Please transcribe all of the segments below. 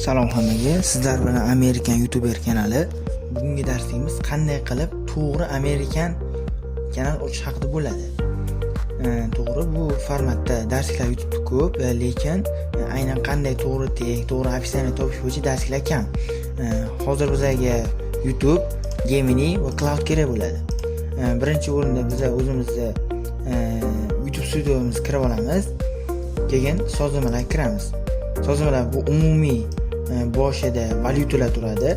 Salom hammaga. Sizlar bilan Amerikan YouTuber kanali. Bugungi darsimiz qanday qilib to'g'ri Amerikan kanal ochish haqida bo'ladi. To'g'ri, bu formatda darsliklar YouTube'da ko'p, lekin aynan qanday to'g'ri teg, to'g'ri описание topish bo'yicha darsliklar kam. Hozir bizlarga YouTube, Gemini va Claude kerak bo'ladi. Birinchi o'rinda biza o'zimizni YouTube studiyamizga kirib olamiz. Keyin sozlamalarga kiramiz. Sozlamalar bu umumiy boshida valyutalar turadi.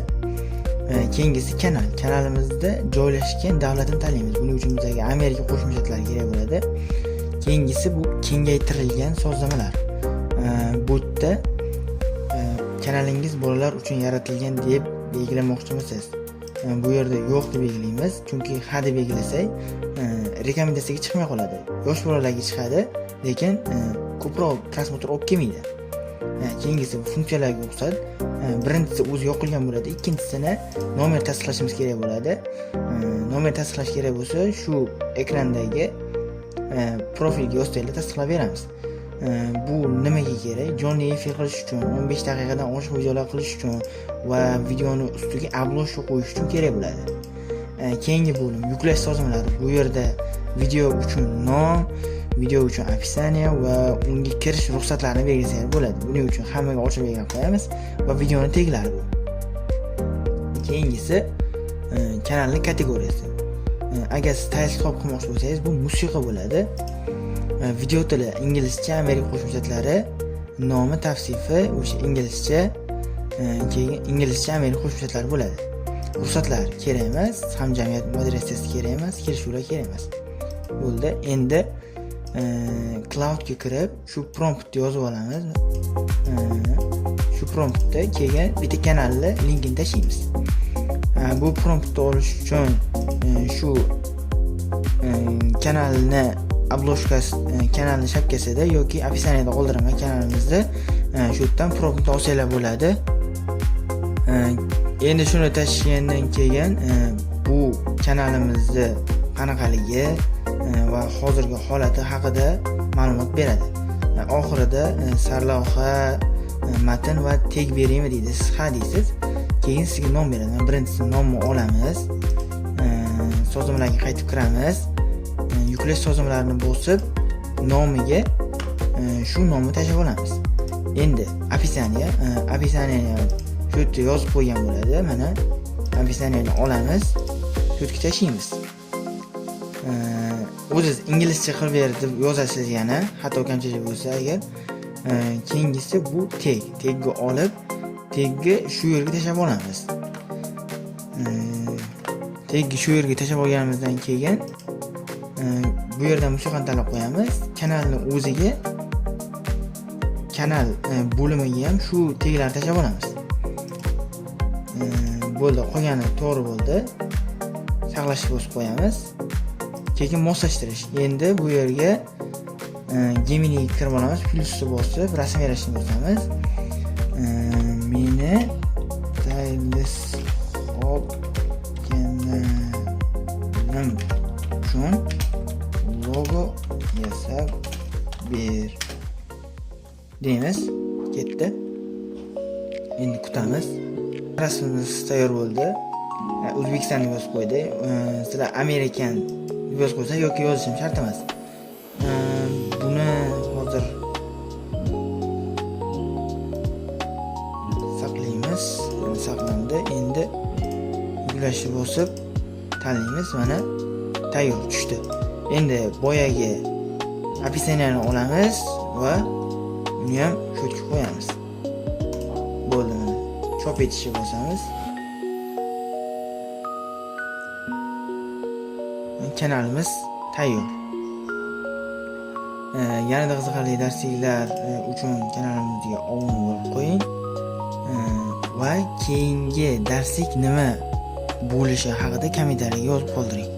Keyingisi kanal. Kanalimizda joylashgan davlatini tanlaymiz. Buning uchun bizga Amerika Qo'shma Shtatlari kerak bo'ladi. Keyingisi bu kengaytirilgan sozlamalar. Bu yerda kanalingiz bolalar uchun yaratilgan deb belgilamoqchimisiz? Bu yerda yo'q deb belgilaymiz, chunki ha deb belgilasak, rekomendatsiyaga chiqmay qoladi. Yosh bolalarga chiqadi, lekin ko'proq просмотр olib kelmaydi. Keyingisi funksiyalarga ruxsat. Birinchisi o'zi yoqilgan bo'ladi, ikkinchisini nomer tasdiqlashimiz kerak bo'ladi. Nomer tasdiqlash kerak bo'lsa, shu ekrandagi profilga yozsanglar, tasdiqlab beramiz. Bu nimaga kerak? Jonli efir qilish uchun, 15 daqiqadan oshiq videolar qilish uchun va videoni ustiga обложка qo'yish uchun kerak bo'ladi. Keyingi bo'lim yuklash sozlamalari. Bu yerda video uchun nom, video uchun описание va unga kirish ruxsatlarini belgilasangiz bo'ladi. Buning uchun hammaga ochiq belgilab qo'yamiz va videoni teglari bu. Keyingisi kanalning kategoriyasi. Agar siz tayyor qilmoqchi bo'lsangiz, bu musiqa bo'ladi. Video tili inglizcha, Amerika Qo'shma Shtatlari, nomi, tavsifi o'sha inglizcha, keyin inglizcha, Amerika Qo'shma Shtatlari bo'ladi. Ruxsatlar kerak emas, hamjamiyat moderatsiyasi kerak emas, kelishuvlar kerak emas. Bo'ldi. Endi Claude'ga kirib, shu promptni yozib olamiz. Shu promptda keyin bitta kanalni linkini tashlaymiz. Bu promptni olish uchun shu kanalni обложка si, kanalni shapkasida yoki описание da qoldiraman kanalimizda. Shu yerdan promptni olsanglar bo'ladi. Endi shuni tashlagandan keyin bu kanalimizni qanaqaligi va hozirgi holati haqida ma'lumot beradi. Oxirida sarlavha, matn va teg beraymi deydi. Siz ha deysiz. Keyin sizga nom beradi. Mana, birinchisi nomni olamiz. Sozlamalarga qaytib kiramiz. Yuklash sozlamalarini bosib, nomiga shu nomni tashlab olamiz. Endi описание, описание ni ham shu yerda yozib qo'ygan bo'ladi. Mana, описание ni olamiz, shu yerga tashlaymiz. O'ziz inglizcha qilib ber deb yozasiz yana, xato kamchilik bo'lsa agar. Keyingisi bu teg. Tegni olib, tegni shu yerga tashlab olamiz. Tegni shu yerga tashlab olganimizdan keyin bu yerdan musiqani tanlab qo'yamiz. Kanalni o'ziga, kanal bo'limiga ham shu teglarni tashlab olamiz. Bo'ldi, qolgani to'g'ri bo'ldi. Saqlashni bosib qo'yamiz. Keyin moslashtirish. Endi bu yerga Gemini kirib olamiz, plyusni bosib, rasm yarashni bosamiz. Meni Tailshop kanalim uchun logo yasab ber deymiz. Ketdi. Endi kutamiz. Rasmimiz tayyor bo'ldi. O'zbekiston deb yozib qo'ydi. Sizlar Amerikan deb yozib qo'ysa yoki yozishim shart emas. Buni hozir saqlaymiz. Mana, saqlandi. Endi yuklashni bosib tanlaymiz. Mana, tayyor tushdi. Endi boyagi описание ni olamiz va uni ham shu yerga qo'yamiz. Bo'ldi, mana. Chop etishni bosamiz. Kanalimiz tayyor. Yanada qiziqarli darsliklar uchun kanalimizga obuna bo'lib qo'ying. Va keyingi darslik nima bo'lishi haqida kommentariyaga yozib qoldiring.